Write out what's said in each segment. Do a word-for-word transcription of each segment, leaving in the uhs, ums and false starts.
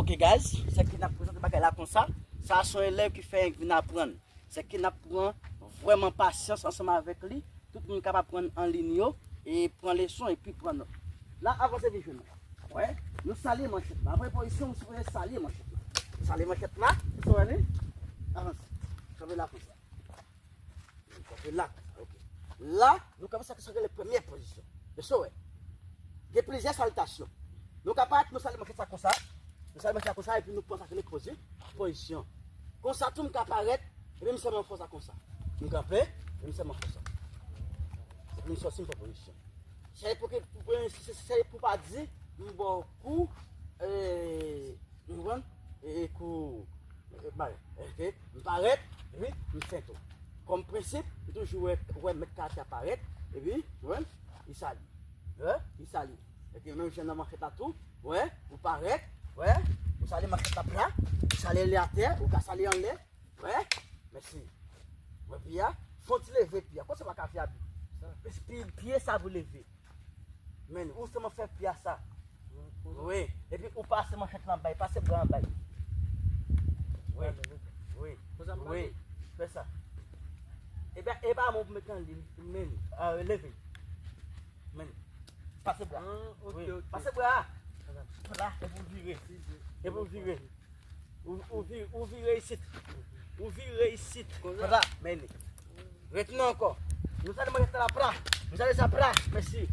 Ok guys, se ke n ap prezante bagay la konsa. Sa se yon elèv ki fèk vin aprann. Se ke n ap pran vrèman pasyans ansanm avèk li. Tout moun k ap aprann an liy yo, e pran leson epi pran nòt. La, avanse vin jwenn mwen. Wè, nou salye manchèt la. Apre pozisyon, nou sipoze salye manchèt la. Salye manchèt la, ou wè li? Avanse. Kanpe la konsa. Kanpe la konsa, ok. La, nou kanpe sa ki rele premye pozisyon. Mesye, wè. Gen plizyè salitasyon. Nou ka parèt, nou salye manchèt la konsa. Nou salye manchèt la konsa, epi nou pran sa ki rele pozi-, pozisyon. Konsa tou, m ka parèt, epi m sèlman fè sa konsa. M kanpe, epi m sèlman fè sa. Epi m sòti, m pran pozisyon. Se pou ke, pou, pou, se, se, se pou pa di, m ba w kou, e, ou konprann? E, e kou, e, bay, ok? M parèt, epi m fè tou. Kòm prensip, m toujou wè, wè mèt katye a parèt, epi, ou konprann? Li salye. Wè, li salye. Ok, menm jan nan manchèt la tou, wè, ou parèt, wè, ou salye manchèt la pla, ou salye li atè, ou ka salye anlè, wè, mèsi. Wè, pye a, fè yon ti leve pye a. Konsa pa ka fè a pi. Pye, pye sa pou leve. Men, ou sèlman fè pye a sa. Wi. Epi ou pase manchèt lan bay, pase bra an bay. Wi. Wi. Wi. Fè sa. Epi, e pa mwen pou met nan li, men, ah, leve. Men. Pase bra. Ah, ok, wi, ok. Pase bra. Pla, epi ou vire. Epi ou vire. Ou, ou vire, ou vire isit. Ou vire isit. Konsa. Pla, men li. Retounen ankò. Nou salye manchèt la pla. Nou salye sa pla. Mèsi.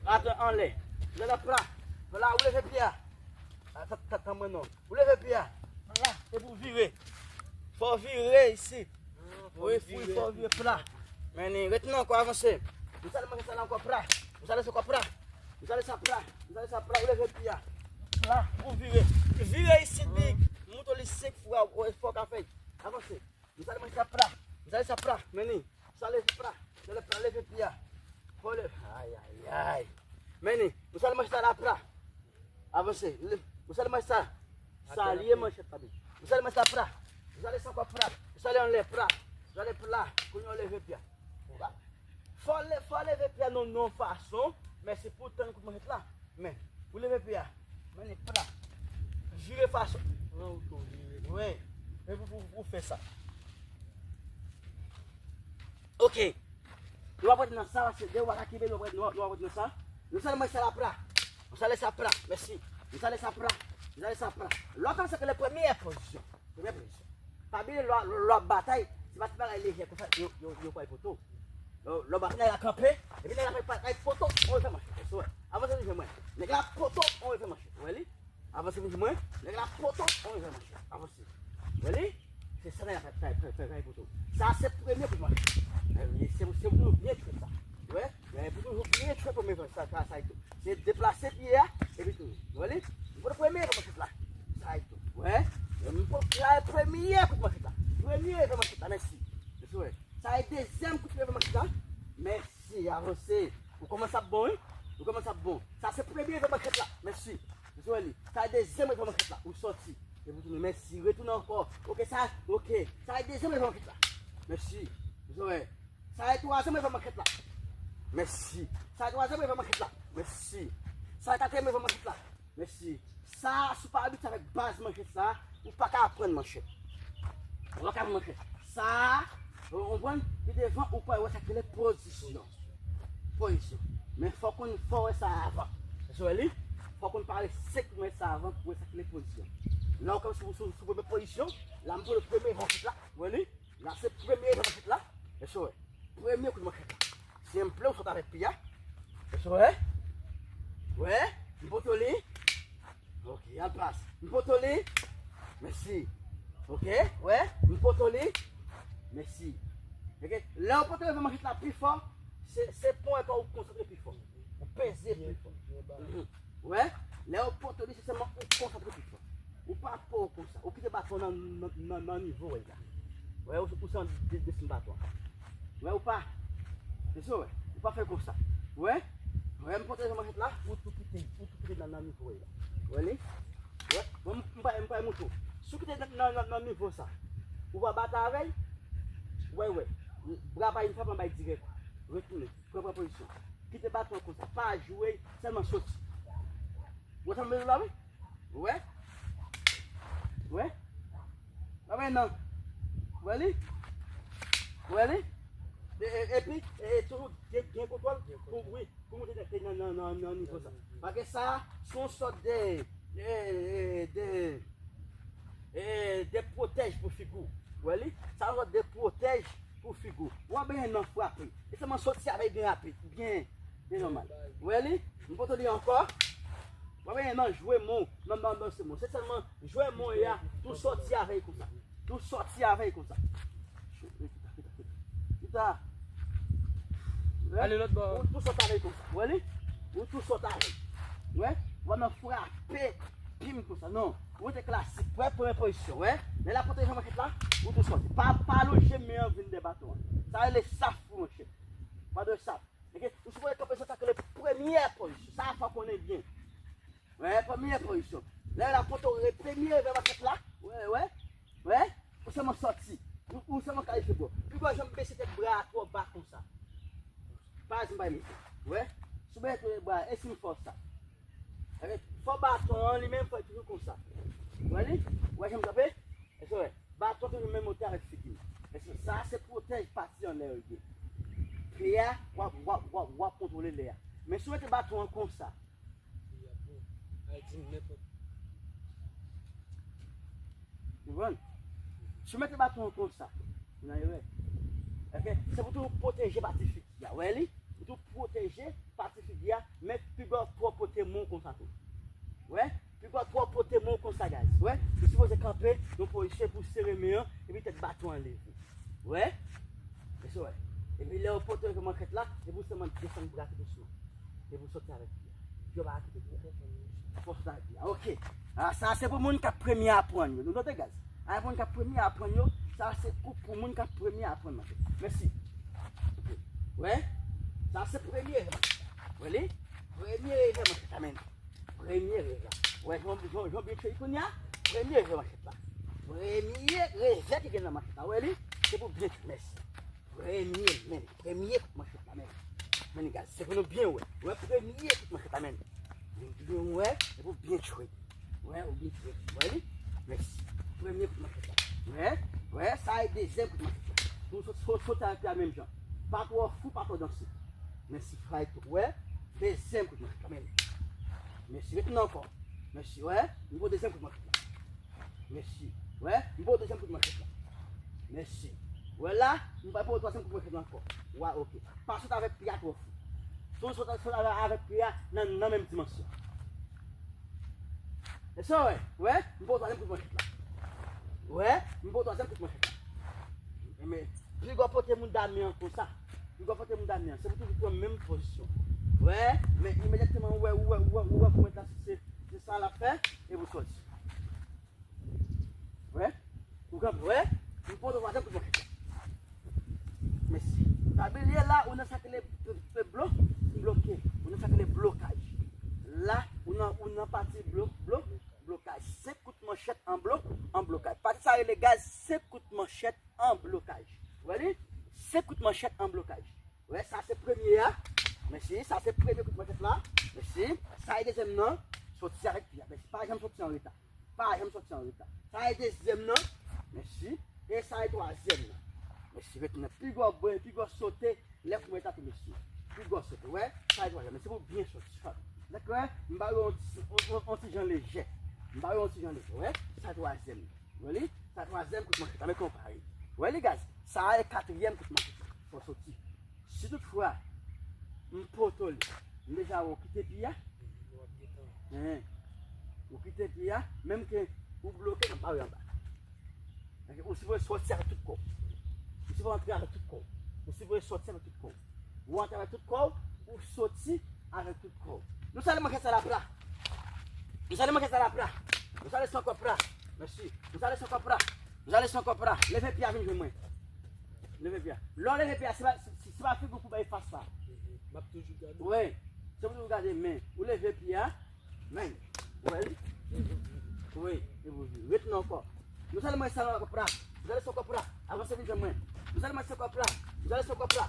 Atè anlè. Nou salye pla. Pla, ou leve pye a. Ata, ata, ata mwen non. Ou leve pye a. Pla. Epi ou vire. Fò w vire isit. Wi, wi, fò w vire pla. Men li, retounen ankò, avanse. Nou salye manchèt la ankò pla. Nou salye sa ankò pla. Nou salye sa pla. Nou salye sa pla. Ou leve pye a. Pla. Ou vire. Vire isit, big. Mouton li senk fwa, ou fò w ka fè. Avanse. Nou salye manchèt la pla. Nou salye sa pla. Men li. Salye pla. Salye pla, leve pye a. Fò leve. Ay, ay, ay. Men li. Nou salye manchèt la pla. Avanse. Leve. Nou salye manchèt la. Salye manchèt la, big. Nou salye manchèt la pla. Nou salye sa ankò pla. Nou salye anlè pla. Nou salye pla. Kounye a w leve pye a. Fò w le-, fò w leve pye a nan yon fason. Men se pou w tann kout manchèt la. Men, ou leve pye a. Men li pla. Vire fason. Pran ou tou, vire. Wi. Men pou, pou, pou fè sa. Ok. Nou ap rete nan sa, se de w pa ka kenbe, nou ap rete, nou, nou ap rete nan sa. Nou salye manchèt la pla. Nou salye sa pla. Mèsi. Nou salye sa pla. Nou salye sa pla. Lè w kanpe sa ke le premye pozisyon. Premye pozisyon. Pa bliye lè w, lè w ap batay, se pa ti bagay lejè konsa, yo, yo, yo pral poto. Lè w, lè w batay, nèg la kanpe, epi nèg la fè bagay poto, on fè manchèt. Avanse vin jwenn mwen. Nèg la poto, on fè manchèt. Ou wè li? Avanse vin jwenn mwen. Nèg la poto, on fè manchèt. Avanse. Ou wè li? Se sa nèg la fè, fè, fè, fè, fè poto. Sa se premye kout manchèt. Se, se pou nou byen fè sa. Ou wè? Men pou toujou byen tchwe premye fwa sa, sa, sa e tou. Se deplase pye a, epi tou. Ou wè li? M pote premye fwa manchèt la. Sa e tou. Wè? M pote la premye kout manchèt la. Premye fwa manchèt la, mèsi. Mèsi, wè. Sa e dezyèm kout fwa manchèt la. Mèsi, avanse. Ou kòmanse ap bon, wi. Ou kòmanse ap bon. Sa se premye fwa manchèt la. Mèsi. Mèsi, wè li. Sa e dezyèm fwa manchèt la. Ou sòti. Epi ou tounen. Mèsi. Retounen ankò. Ok, sa, ok. Sa e dezyèm fwa manchèt la. Mèsi. Mèsi, wè. Sa e twazyèm revè manchèt la. Mèsi. Sa e twazyèm revè manchèt la. Mèsi. Sa e katriyèm revè manchèt la. Mèsi. Sa, si w pa abitye avèk baz manchèt sa, ou pa ka aprann manchèt. Ou pa ka aprann manchèt. Sa, ou konprann? Pi devan, ou pral wè sa ki rele pozisyon. Pozisyon. Men fò w konn, fò w wè sa avan. Èske w wè li? Fò w konn pare senk mèt sa avan pou w wè sa ki rele pozisyon. La, ou kanpe sou, sou, sou premye pozisyon. La, m pran le premye manchèt la. Ou wè li? La, se premye manchèt la. Èske w wè? Premye kout manchèt la. Si m plen, ou sot avèk pye a. Èske w wè? Wè? M Poto li. Ok, al pas. M poto li. Mèsi. Ok, wè, m poto li. Mèsi. Ok, lè w poto leve manchèt la pi fò, se, se pwen pa ou konsantre pi fò. Ou peze pi fò. Mhm. Wè, lè w poto li, se sèlman ou konsantre pi fò. Ou pa po konsa. Ou kite baton nan, nan, nan, nan nivo w la. Wè, ou, ou san de-, desann baton. Wè, ou pa. Se sa, wè. Ou pa fè konsa. Wè? Wè, m kontre manchèt la, ou tou kite, ou tou kite nan, nan nivo w la. Wè li? Wè, mwen, m, m pa, m pa montre w. Si w kite nan, nan, nan, nan nivo sa, ou pa bat avè l, wè, wè. Bra pa yon fè pa bay dirèk. Retounen. Pran, pran pozisyon. Kite baton konsa. Pa jwe, sèlman soti. Ou wè sa m vle di la, wi? Wè? Wè? Wè, wè, non. Wè li? Wè li? E, e, epi, e, toujou gen, gen kontwòl pou, wi, pou moute nan, nan, nan, nan nivo sa. Paske sa, se yon sòt de, de, de, de, e, de pwotèj pou figi w. Wè li? Sa yon sòt de pwotèj pou figi w. W ap benyen nan frape. E sèlman soti avè l byen rapid, byen, byen nòmal. Wè li? M poto li ankò. W ap benyen nan jwe men w, nan, nan, nan se men w. Se sèlman jwe men w ya, tou soti avè l konsa. Tou soti avè l konsa. Chita, chita, chita. Chita. Wè? Ale lòt bò. Ou tou soti avè l konsa. Wè li? Ou tou soti avè l. Wè? W ap nan frape pim konsa. Non. Ou rete klasik. Wè, premye pozisyon. Wè? Lè l ap pwoteje manchèt la, ou tou soti. Pa, pa lonje men an vin dèyè baton an. Sa rele saf pou manchèt. Pa de saf. Ok? Ou sipoze kanpe sou sa k rele premyè pozisyon. Sa fò konnen byen. Wè, premyè pozisyon. Lè l ap poto, premye revè manchèt la. Wè, wè. Wè. Ou sèlman sòti. Ou, ou sèlman kalifye bò. Pi bò janm bese tèt bra a twò ba konsa. Pa janm bay mete. Wè. Sou bè tou bra, e si m fò sa. Avèk fò baton an, li menm fò toujou konsa. Wè li? Wè jan m kanpe? Èske wè? Baton toujou menm wotè avèk figi m. Èske sa se pwotèj pati anlè yo ye? Pye a, w ap, w ap, w ap, w ap kontwole lè a. Men si w mete baton an konsa, konprann? Si w mete baton an konsa, ou nan erè. Ok? Se pou tou pwoteje pati figi a. Wè li? Pou tou pwoteje pati figi a, men pi bò twò pote men w konsa tou. Wè? Pi bò twò pote men w konsa, guys. Wè? Ou sipoze kanpe yon pozisyon pou sere men an, epi tèt baton an leve. Wè? Èske wè? Epi lè w pote manchèt la, epi w sèlman desann bra tou dousman. Epi w soti avèk pye a. Pye w pa kite pye a. Fò w soti avèk pye a. Ok. A, sa se pou moun k ap premye aprann yo. Nou note, guys. A, moun k ap premye aprann yo, sa se kou pou moun k ap premye aprann manchèt. Mèsi. Ok. Wè? Sa se premye revè manchèt la. Wè li? Premye revè manchèt la, men. Premye revè. Wè, jan, jan, jan byen cheri kounye a. Premye revè manchèt la. Premye revè ki gen nan manchèt la. Wè li? Se pou byen cheri. Mèsi. Premye, men. Premye kout manchèt la, men. Men, guys, se pou nou byen wè. Wè, premye kout manchèt la, men. Byen wè, se pou byen cheri. Wè, ou byen cheri. Wè li? Mèsi. Premye kout manchèt la. Wè, wè, sa e dezyèm kout manchèt la. Nou sot, sot, sot avèk pye a menm jan. Pa twò fou, pa twò danse. Mèsi, fray tou. Wè, dezyèm kout manchèt la, men. Mèsi, retounen ankò. Mèsi, wè, nou pran dezyèm kout manchèt la. Mèsi. Wè, m ba w dezyèm kout manchèt la. Mèsi. Wè la, m pral ba w twazyèm kout manchèt la ankò. Wa, ok. Pa sot avèk pye a twò fou. Fò w sot, sot avè-, avèk pye a nan, nan menm dimansyon. Èske w wè? Wè, m ba w twazyèm kout manchèt la. Wè, m ba w twazyèm kout manchèt la. Men, piga w pote mouda men an konsa. Piga w pote mouda men an. Se pou toujou pran menm pozisyon. Wè, men imedyatman ou wè, ou wè, ou wè, ou wè kòman sa se, se sa l ap fè, epi w sòti. Wè? Ou kanpe, wè? M pote w twazyèm kout manchèt la. Mèsi. Pa bliye la, ou nan sa k rele blo-, bloke. Ou nan sa k rele blokaj. La, ou nan, ou nan pati blo-, blo-, blokaj. Senk kout manchèt an blo-, an blokaj. Pati sa rele guys, senk kout manchèt an blokaj. Wè li? Senk kout manchèt an blokaj. Wè, sa se premye a. Mèsi. Sa se premye kout manchèt la. Mèsi. Sa e dezyèm nan. Soti avèk pye a. Mèsi. Pa janm soti an reta. Pa janm soti an reta. Sa e dezyèm nan. Mèsi. E sa e twazyèm nan. Mèsi. Retounen. Pi gwo bwen, pi gwo sote. Lè pou mwen ta tou, mèsi. Pi gwo sote. Wè. Sa e twazyèm. Mèsi pou byen soti. Dakò? M ba yo yon ti, yon, yon, yon ti jan lejè. M ba yo yon ti jan lejè. Wè. Sa e twazyèm nan. Wè li? Sa twazyèm kout manchèt la, men konpare. Wè li, guys? Sa a e katriyèm kout manchèt la. Fò soti. Si toutfwa, m poto li, m deja wè w kite pye a. Hen. Ou kite pye a, menm ke ou bloke nan pare anba. Ou sipoze sòti avèk tout kò w. Ou sipoze antre avèk tout kò w. Ou sipoze sòti avèk tout kò w. Ou antre avèk tout kò w, ou sòti avèk tout kò w. Nou sale manchèt sa la pra. Nou sale manchèt sa la pra. Nou sale san kò pra. Mèsi. Nou sale san kò pra. Nou sale san kò pra. Leve pye a vin jwenn mwen. Leve pye a. Lè w leve pye a, se pa, se, se pa figi w pou bay fas la. M ap toujou gade. Wi. Se pou toujou gade, men ou leve pye a. Men. Ou wè li? Wi. Ret nan kò. Nou sale manchèt sa la kò pra. Nou sale san kò pra. Avanse vin jwenn mwen. Nou sale manchèt sa kò pra. Nou sale san kò pra.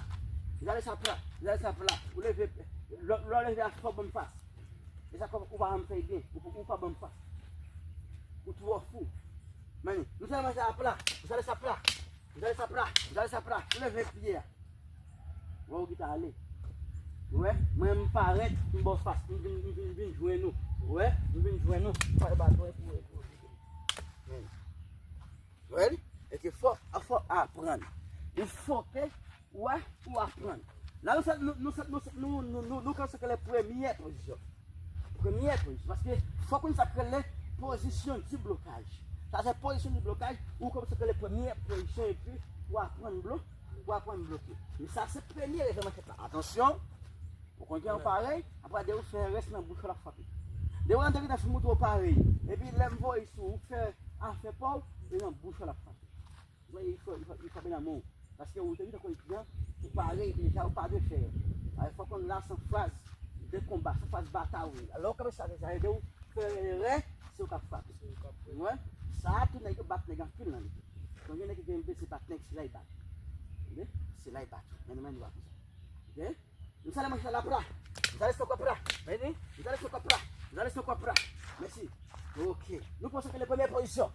Nou sale sa pra. Nou sale sa pra. Ou leve. Lè, lè w leve a fò ban m fas. E sa kò ou pa janm fè byen. Ou, ou pa ban m fas. Ou twò fou. Men, nou sale manchèt sa pra. Nou sale sa pra. Nou sale sa pra. Nou sale sa pra. Ou leve pye a. Wè ou kite ale. Ou wè, mwen m parèt, m ba w fas, m vin, m vin, vin jwenn ou. Ou wè, m vin jwenn ou. Fè baton epi ou, epi ou. Wè li? E ke fò, fò aprann. Ou fòke, ou wè, ou aprann. La nou sa, nou, nou sa, nou, nou, nou, nou, nou konn sa k rele premyè pozisyon. Premyè pozisyon. Paske fòk ou konn sa k rele pozisyon di blokaj. Sa se pozisyon di blokaj, ou konn sa k rele premyè pozisyon epi ou aprann blo-, ou aprann bloke. Men sa se premye leve manchèt la. Atansyon, ou konn gen yon parèy, apre de ou fè rès nan bouch ou l ap frape. De ou antre ki ta fin moutre ou parèy. Epi lè m voye sou ou fè afè pa w, e nan bouch ou l ap frape. Ou wè, li fò, li fò, li fò frape nan men w. Paske ou te gentan konn ki jan, ou pare, deja ou pa dwe fè. Alò, fòk konn la se yon faz de konba, se yon faz batay, wi. Alò, ou kanpe sa, sa ede ou fè erè, se ou k ap frape. Ou wè? Sa a, tout nèg yo bat nèg anpil nan li. Donk, gen nèg ki gen blese bat nèg, se la y bat. Tande? Se la y bat. Men nou menm nou pa konsa. Oke? Nou sale manchèt la pra. Nou sale san kò pra. Mèsi. Nou sale san kò pra. Nou sale san kò pra. Mèsi. Oke. Nou konsantre nan premyè pozisyon.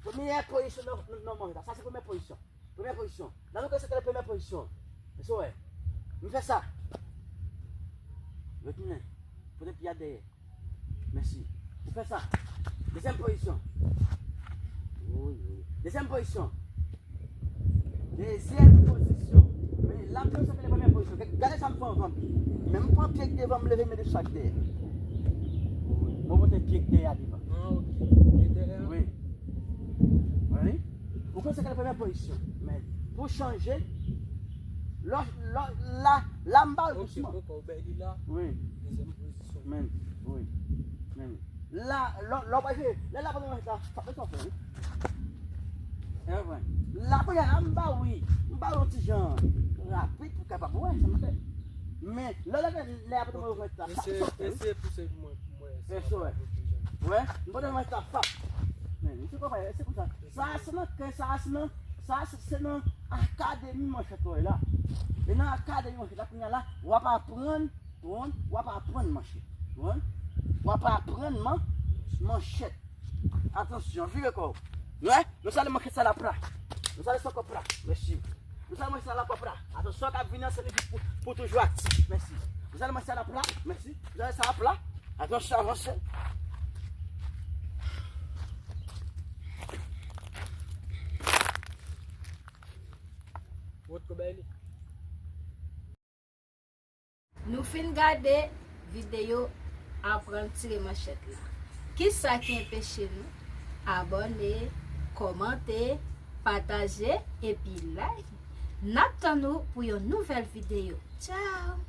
Premyè pozisyon nan, nan, nan manch la. Sa se premyè pozisyon. Premyè pozisyon. La nou konsantre nan premyè pozisyon. Mèsi, wè. Nou fè sa. Retounen. Pote pye a dèyè. Mèsi. Ou fè sa. Dezyèm pozisyon. Wi, wi. Dezyèm pozisyon. Dezyèm pozisyon. Men la, m te soti nan premyè pozisyon. Gade sa m fè anvan m. Men m pran pye k devan, m leve, m mete chak dèyè. Mwen pote pye k dèyè a devan. Ah, ok. Pye dèyè a? Wi. Wi. Ou konn sa k rele premyè pozisyon. Men pou chanje, lò, lò, la, la m ba w dousman. Ok, poko, ou bay li la. Wi. Dezyèm pozisyon. Men, wi. Men. La, lò, lò, pa jwe. Lè la pa nan la, pa bezwen fè, wi. E vre. La, kounye a, m ba w, wi. M ba w yon ti jan rapid pou kapab wè sa m fè. Men, lè, lè, lè, lè, apre mwen, mwen, sa, sa, sa, wi. Eseye pouse mwen, mwen, sa, wè. Wè, m pandan mwen sa, fap. Men, misye konprann, se konsa. Sa, se nan, sa, se nan, sa, se, se nan akademi manchèt, wè, la. E nan akademi manchèt, la, kounye a, la, w ap aprann Ou konprann? W ap aprann manchèt. Ou konprann? W ap aprann man-, manchèt. Atansyon, vire kò w. Wè? Nou sale manchèt sa la pra. Nou sale san kò pra. Mèsi. Nou sale manchèt sa la pra. Atansyon, k ap vini an, se li pou, pou toujou aktif. Mèsi. Nou sale manchèt sa la pra. Mèsi. Nou sale sa la pra. Atansyon, avanse. Wòt kou bay li. Nou fin gade videyo aprann tire manchèt la. Kisa ki anpeche nou abòne, kòmante, pataje epi like? N ap tann ou pou yon nouvèl videyo. Tchao!